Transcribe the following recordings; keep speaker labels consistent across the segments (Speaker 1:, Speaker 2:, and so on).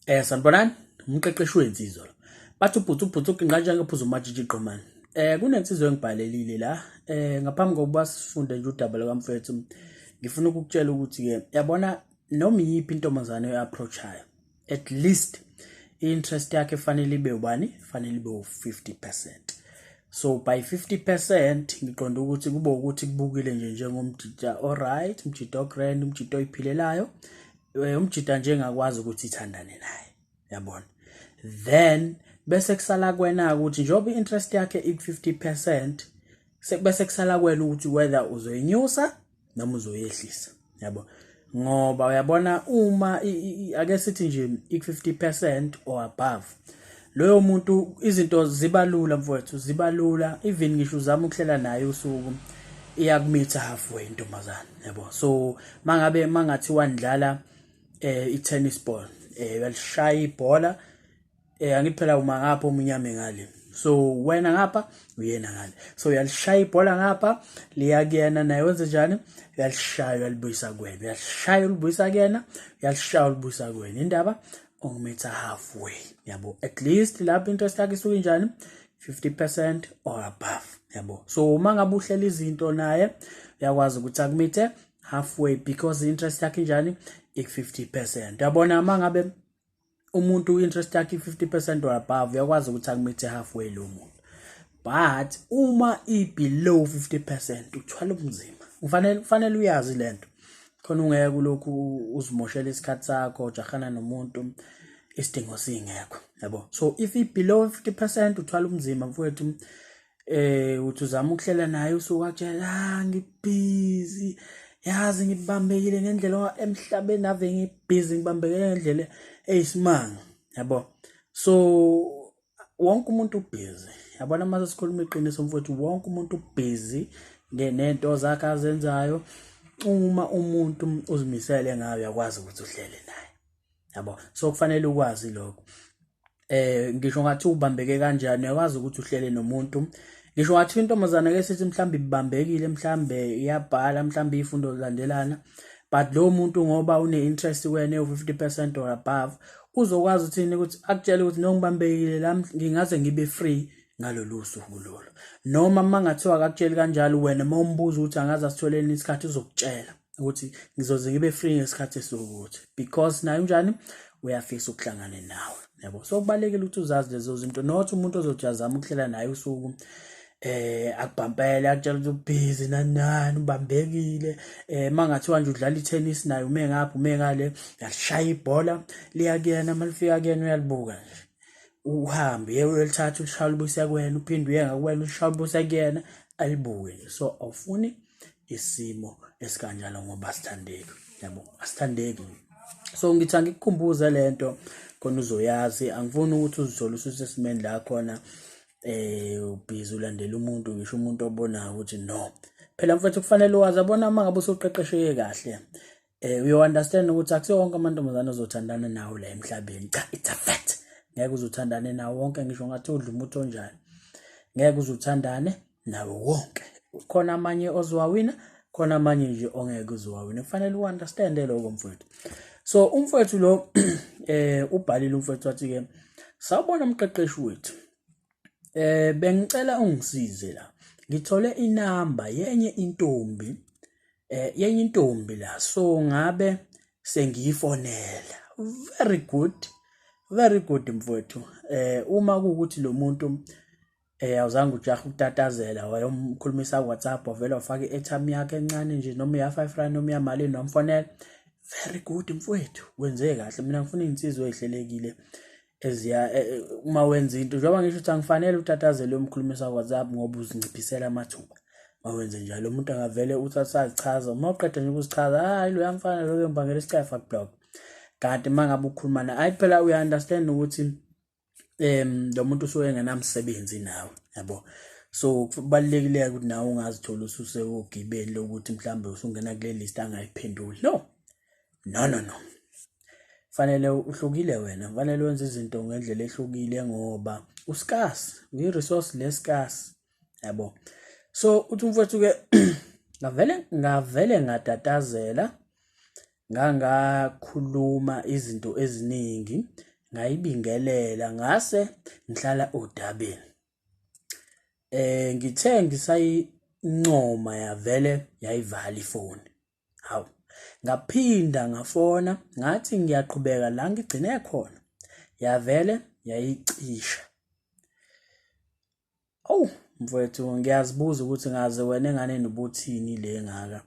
Speaker 1: Sanibonani, umqeqeshi wensizwa lo. Bathi ubhuti ubhuti uginqa njengephuzu umatshitshi iqomane. Kunensizwa engibhalelile la. Ngaphambi kokuba sifunde nje udaba lukamfethu, ngifuna ukukutshela ukuthi ke yabona noma iyiphi intombazane oyi-approach-ayo, at least i-interest yakhe fanele ibe ubani? Fanele ibe u-50%. So by 50% ngiqonda ukuthi kube ukuthi kubukile nje njengomjita alright, umjita o-grand, umjita oyiphilelayo, umjita nje engakwazi ukuthi ithandane naye, yabona. Then bese kusala kwena ukuthi njengoba i-interest yakhe iku-50%, bese kusala kwena ukuthi whether uzoyinyusa noma uzoyehlisa, yabo. Ngoba uyabona uma ake sithi nje ik-50% or above, loyo muntu izinto ziba lula mfowethu, ziba lula. Even ngisho uzama ukuhlela naye usuku, iyakumitha halfway intombazane, yabo. So mangabe mangathiwa nidlala i-tennis ball, uyalishaya ibhola, angithi phela uma ngapha omunye ame ngale, so wena ngapha uyena ngale, so uyalishaya ibhola ngapha liya kuyena, naye wenze njani? Uyalishaya uyalibuyisa kuwena, uyalishaya ulibuyisa kuyena, uyalishaya ulibuyisa kuwena. Indaba ungimitha halfway, yabo. At least lapho interest yakhe isuke injani? 50% or above, yabo. So uma ngabe uhlela izinto naye, uyakwazi ukuthi akumithe halfway because interest yakhe injani? Ik-50%, yabona. Uma ngabe umuntu interest yakhe i-50% or above, uyakwazi ukuthi akumithe halfway lo muntu. But uma i-below 50%, uthwala ubunzima. Kufanele uyazi lento khona, ungeke ulokhu uzimoshela isikhathi sakho ujahana nomuntu isidingo singekho, yabo. So if i-below 50%, uthwala ubunzima mfowethu. Uthi uzama ukuhlela naye usuku, akutshela, "Ah, ngibhizi, yazi ngibambekile ngendlela emhlabeni, ave ngibhizi, ngibambekile ngendlela eyisimanga," yabo. So wonke umuntu ubhizi, yabona. Mase sikhuluma iqiniso mfowethu, wonke umuntu ubhizi nento zakhe azenzayo. Uma umuntu uzimisele ngayo, uyakwazi ukuthi uhlele naye, yabo. So kufanele ukwazi lokho. Ngisho ngathi ubambeke kanjani, uyakwazi ukuthi uhlele nomuntu. Ngisho ngathi intombazana ke sithi mhlawumbe ibambekile, mhlawumbe iyabhala, mhlawumbe ifundo zilandelana, but lo muntu ngoba une-interest kuwena ewu-50% or above, uzokwazi uthini? Ukuthi akutshele ukuthi, "No, ngibambekile la, ngingaze ngibe free ngalolu suku lolu." Noma uma ngathiwa akakutsheli kanjalo, wena uma umbuza ukuthi angaze asitholeni isikhathi, uzokutshela ukuthi, "Ngizoze ngibe free ngesikhathi esiwukuthi," because naye unjani? Uyafisa ukuhlangana nawe, yabo. So kubalulekile ukuthi uzazi lezo zinto, not umuntu ozothi azama ukuhlela naye usuku, akubhampele, akutshela ukuthi ubhizi nani nani, ubambekile. Mangathiwa nje udlala i-tennis naye, ume ngapha ume ngale, uyalishaya ibhola liya kuyena, malifika kuyena uyalibuka nje, uhambe uye uyolithatha, ulishaya ulibuyisa kuwena, uphinde uye ngakuwena, ulishaya ulibuyisa kuyena, alibuke nje. So awufuni isimo esikanjalo ngoba asithandeki, yabo, asithandeki. So ngithi angikukhumbuze lento khona uzoyazi. Angifuni ukuthi uzithole ususesimeni la khona ubhizi ulandela umuntu, ngisho umuntu obonayo ukuthi no. Phela mfethu, kufanele wazi, yabona, uma ngabe usuqeqesheke kahle, uyo understand ukuthi akusiwo wonke amantombazane ozothandana nawo la emhlabeni. Cha, it's a fact, ngeke uzuthandane nawo wonke. Ngisho ngathi udla umuthi onjani, ngeke uzuthandane nawo wonke. Khona amanye ozowawina, khona amanye nje ongeke uzowawina. Kufanele u-understand lokho mfowethu. So umfowethu lo ubhalile umfowethu, wathi ke, "Sawubona umqeqeshi wethu, bengicela ungisize la. Ngithole inamba yenye intombi, yenye intombi la, so ngabe sengiyifonela." Very good, very good mfowethu. Uma kuwukuthi lo muntu awuzange ujahe ukutatazela wayomkhulumisa ku WhatsApp, wavela wafaka i-airtime yakhe encane nje, noma iya 5 rand noma iyamalini, wamfonela, very good mfowethu, wenze kahle. Mina ngifuna iy'nsizwa ey'hlelekile eziya uma wenza into. Njengoba ngisho ukuthi angifanele utatazele uyomkhulumisa ku WhatsApp ngoba uzinciphisela amathuba. Mawenze njalo, umuntu angavele uthi asazichaza, uma uqeda nje ukuzichaza, "Hayi, lo yamfana lo ngibangela isicefa," block. Kanti uma ngabe ukhuluma naye, hayi phela uya-understand ukuthi lo muntu usuke engenamsebenzi nawe, yabo. So kubalulekile ukuthi nawe ungazithola ususewugibeni lokuthi mhlawumbe usungena kule list angayiphenduli. No, no, no, no, fanele uhlukile wena, fanele wenze izinto ngendlela ehlukile ngoba u-scarce, uyi-resource le-scarce, yabo. So uthi umfowethu ke, "Ngavele ngatatazela, ngangakhuluma izinto eziningi." Ngayibingelela ngase ngihlala odabeni. Ngithe ngisayincoma yavele yayivala ifoni. Hawu, ngaphinda ngafona ngathi ngiyaqhubeka la ngigcine khona, yavele yayicisha. Owu mfowethu ngiyazibuza ukuthi ngaze wena enganeni ubuthini le ngaka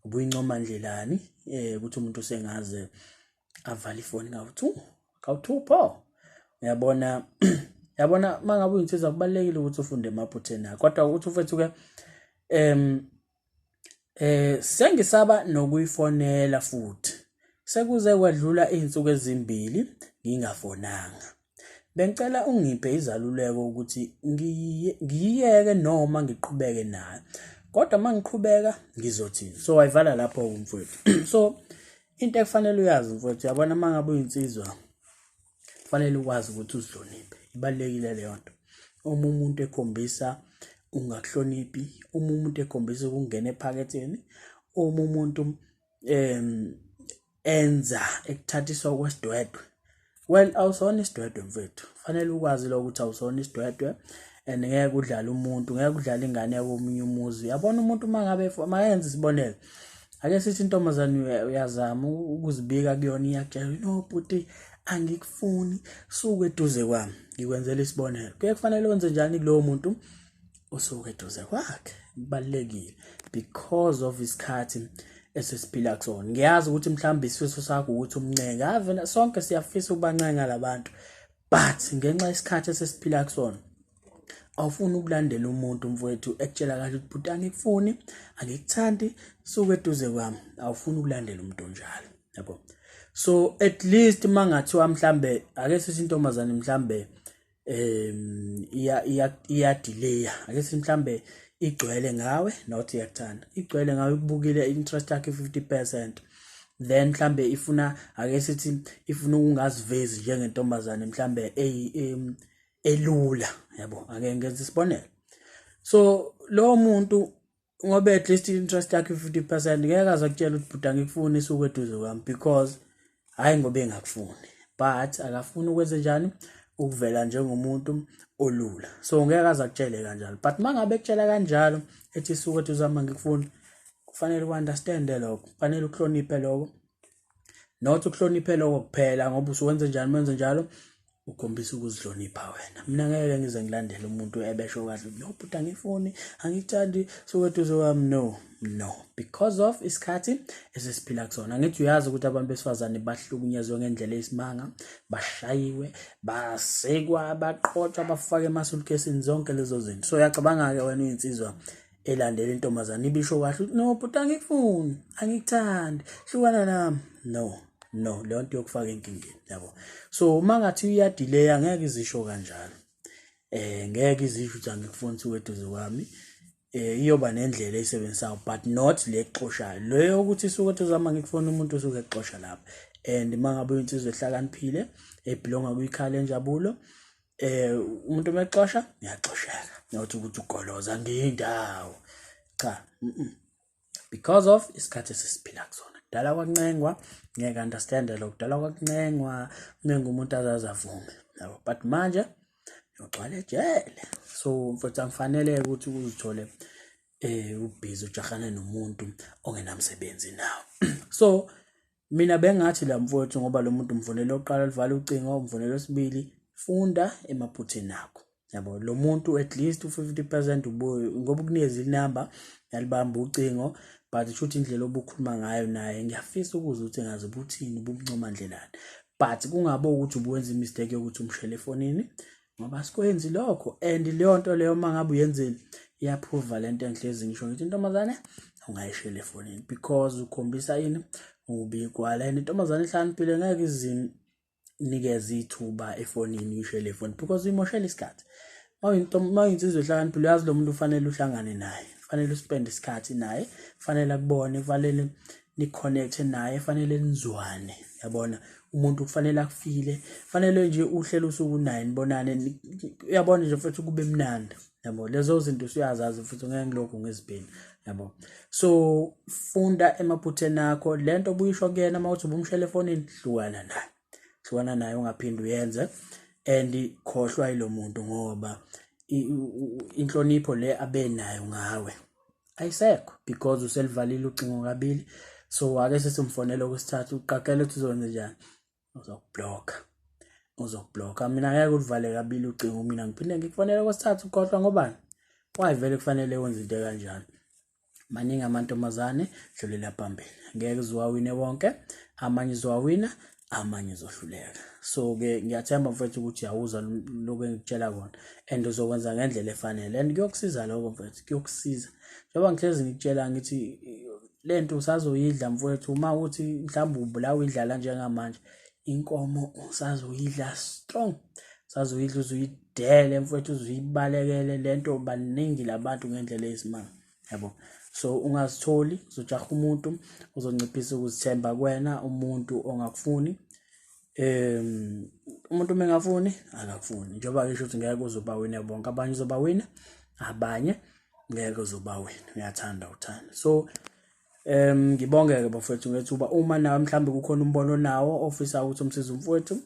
Speaker 1: ubuyincoma ndlelani ukuthi umuntu usengaze avale ifoni kawu-two kawu-two pho. Uyabona yabona uma ngabe uyinsizwa kubalulekile ukuthi ufunde emaphutheni akho, kodwa ukuthi mfethu-ke sengisaba nokuyifonela futhi. Sekuze kwedlula iy'nsuku ezimbili ngingafonanga. Bengicela ungiphe izaluleko ukuthi ngiyiyeke noma ngiqhubeke nayo. Kodwa uma ngiqhubeka ngizothini? So wayivala lapho-ke umfowethu. So into ekufanele uyazi mfowethu, uyabona uma ngabe uyinsizwa kufanele ukwazi ukuthi uzihloniphe, ibalulekile leyo nto. Uma umuntu ekhombisa ungakuhloniphi, uma umuntu ekhombisa ukungena ephaketheni, uma umuntu enza ekuthathiswa kwesidwedwe, well awusona isidwedwe mfethu. Fanele ukwazi lokho ukuthi awusona isidwedwe and ngeke udlale umuntu, ngeke udlale ingane yakomunye umuzi. Uyabona umuntu uma ngabe mayenza isibonelo, ake sithi intombazane uyazama ukuzibika kuyona, iyakutshela no bhuti angikufuni, suke eduze kwami. Ngikwenzela isibonelo, kuye kufanele wenze njani kulowo muntu usuke eduze kwakhe? Kubalulekile because of isikhathi esesiphila kusona. Ngiyazi ukuthi mhlawumbe isifiso sakho ukuthi umncenge, ave sonke siyafisa ukubancenga labantu, but ngenxa yesikhathi esesiphila kusona awufuni ukulandela umuntu mfowethu ekutshela kahle ukuthi bhuti angikufuni, angikuthandi, suke eduze kwami. Awufuni ukulandela umuntu onjalo, yabo. So at least mangathiwa mhlambe ake sithi intombazane mhlambe iya delay, ake sithi mhlambe igcwele ngawe, not iyakuthanda, igcwele ngawe, ikubukile, interest yakhe 50%, then mhlambe ifuna, ake sithi ifuna ukungazivezi njengentombazane mhlambe elula, yabo, ake ngenze isibonelo. So lo muntu ngoba at least interest yakhe 50%, ngeke aze akutshela ukuthi bhuti angikufuni isuke eduze kwami, because hhayi ngoba engakufuni, but akafuni ukwenze njani, ukuvela njengomuntu olula. So ngeke aze akutshele kanjalo, but uma ngabe ekutshela kanjalo ethi isuke eduze kwami angikufuni, kufanele u-understand-e lokho, kufanele ukuhloniphe lokho. Not ukuhloniphe lokho kuphela, ngoba usuwenze njani wenze njalo ukhombisa ukuzihlonipha wena. Mina ngeke ngize ngilandele umuntu ebesho kahle no bhuti angifuni, angikuthandi, suke eduze kwami. No, no, because of isikhathi esesiphila kusona. Ngithi uyazi ukuthi abantu besifazane bahlukunyezwe ngendlela eyisimanga, bashayiwe, basekwa, baqotshwa, bafake emasuitcasini, zonke lezo zinto. So uyacabanga-ke wena uyinsizwa elandela intombazane ibisho kahle ukuthi no bhuti angikufuni, angikuthandi, hlukana nami. No, no, leyo nto yokufaka enkingeni, yabo. So uma ngathi uyadileya ngeke izisho kanjalo, ngeke izisho ukuthi angikufuni suke eduze kwami. Iyoba nendlela eyisebenzisayo, but not le exoshayo, leyo ukuthi isuke eduze kwami angikufuni, umuntu usuke exosha lapho. And uma ngabe uyinsizwa ehlakaniphile ebhilonga kuyikhala lenjabulo, umuntu mexosha uyaxosheka, not ukuthi ugoloza ngiyindawo, cha, because of isikhathi esesiphila kusona. Kudala kwakuncengwa, ngeke understand lokho, kudala kwakuncengwa, kuncenga umuntu azaze avume, yabo, but manje uyogcwala ejele. So mfowethu angifanele ukuthi uzithole ubhizi ujahane nomuntu ongenamsebenzi nawo. So mina bengathi la mfowethu, ngoba lo muntu umfonele oqala livala ucingo, umfonele wesibili, funda emaphutheni akho, yabo. Lo muntu at least u-50% ubuye ngoba ukunikeza inamba yalibamba ucingo, but shuthi indlela obukhuluma ngayo naye ngiyafisa ukuzwa ukuthi ngaze ubuthini, ubumncoma ndlelani, but kungabe ukuthi ubuwenza imistake yokuthi umshele efonini, ngoba asikwenzi lokho. And leyo nto leyo uma ngabe uyenzile iyaphruva lento engihlezi ngisho ngithi intombazane ungayishela efonini, because ukhombisa ini, ubigwala. And intombazane ehlakaniphile ngeke izinikeze ithuba efonini uyishele efonini, because uyimoshela isikhathi. Uma uyinsizwa ehlakaniphile uyazi lo muntu ufanele uhlangane naye, fanele uspende isikhathi naye, fanele akubone, fanele ni-connect naye, fanele nizwane, yabona. Umuntu kufanele akufile, fanele nje uhlele usuku naye nibonane, uyabona nje futhi kube mnandi, yabo. Lezo zinto usuyazazi futhi ngeke ngilokhu ngizibhini, yabo. So funda emaphutheni akho, lento obuyisho kuyena uma uthi ubumshela efonini, hlukana naye. Hlukana naye, ungaphinde uyenze, and khohlwa yilo muntu, ngoba inhlonipho le abenayo ngawe ayisekho because uselivalile ucingo kabili. So ake sesimfonela okwesithathu, uqaqele ukuthi uzokwenza njani. Uzokublocka, uzokublocka. Mina ngeke ulivale kabili ucingo, mina ngiphinde ngikufonele okwesithathu. Ukhohlwa ngobani? Why vele kufanele wenze into kanjani? Maningi amantombazane, dlulela phambili. Ngeke uziwawine wonke, amanye uzowawina, amanye uzohluleka. So-ke ngiyathemba, mfethu, ukuthi uyawuzwa lokhu engikutshela kona and uzokwenza ngendlela efanele, and kuyokusiza lokho, mfethu, kuyokusiza. Njengoba ngihlezi ngikutshela ngithi le nto usazoyidla, mfowethu. Uma uthi mhlawumbe ubulawa indlala njengamanje, inkomo usazoyidla strong, usazoyidla, uzuyidele, mfowethu, uzuyibalekele le nto. Baningi labantu ngendlela eyisimanga, yabo. So ungazitholi uzojaha umuntu uzonciphisa ukuzithemba kuwena, umuntu ongakufuni. Umuntu uma engafuni, akakufuni. Njengoba ngisho ukuthi ngeke uzobawina bonke, abanye uzobawina, abanye ngeke uzobawina. Uyathanda, uthanda. So ngibonge-ke, bafowethu, ngethuba. Uma nawe mhlawumbe kukhona umbono nawo ofisa ukuthi umsize umfowethu,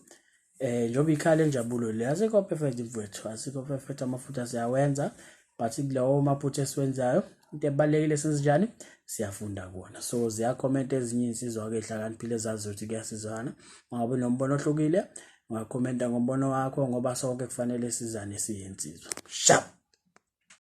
Speaker 1: njengoba ikhala enjabulo le, asikho perfect, mfowethu, asikho perfect. Amafutha siyawenza, but kulawo maphutha esiwenzayo, into ebalulekile, senze njani? Siyafunda kuwona. So ziyakhomenta ezinye iy'nsizwa-ke ey'hlakaniphile, zazi ukuthi kuyasizana. Ungabe nombono ohlukile, ungakhomenta ngombono wakho, ngoba sonke kufanele sizane siyinsizwa. Sharp.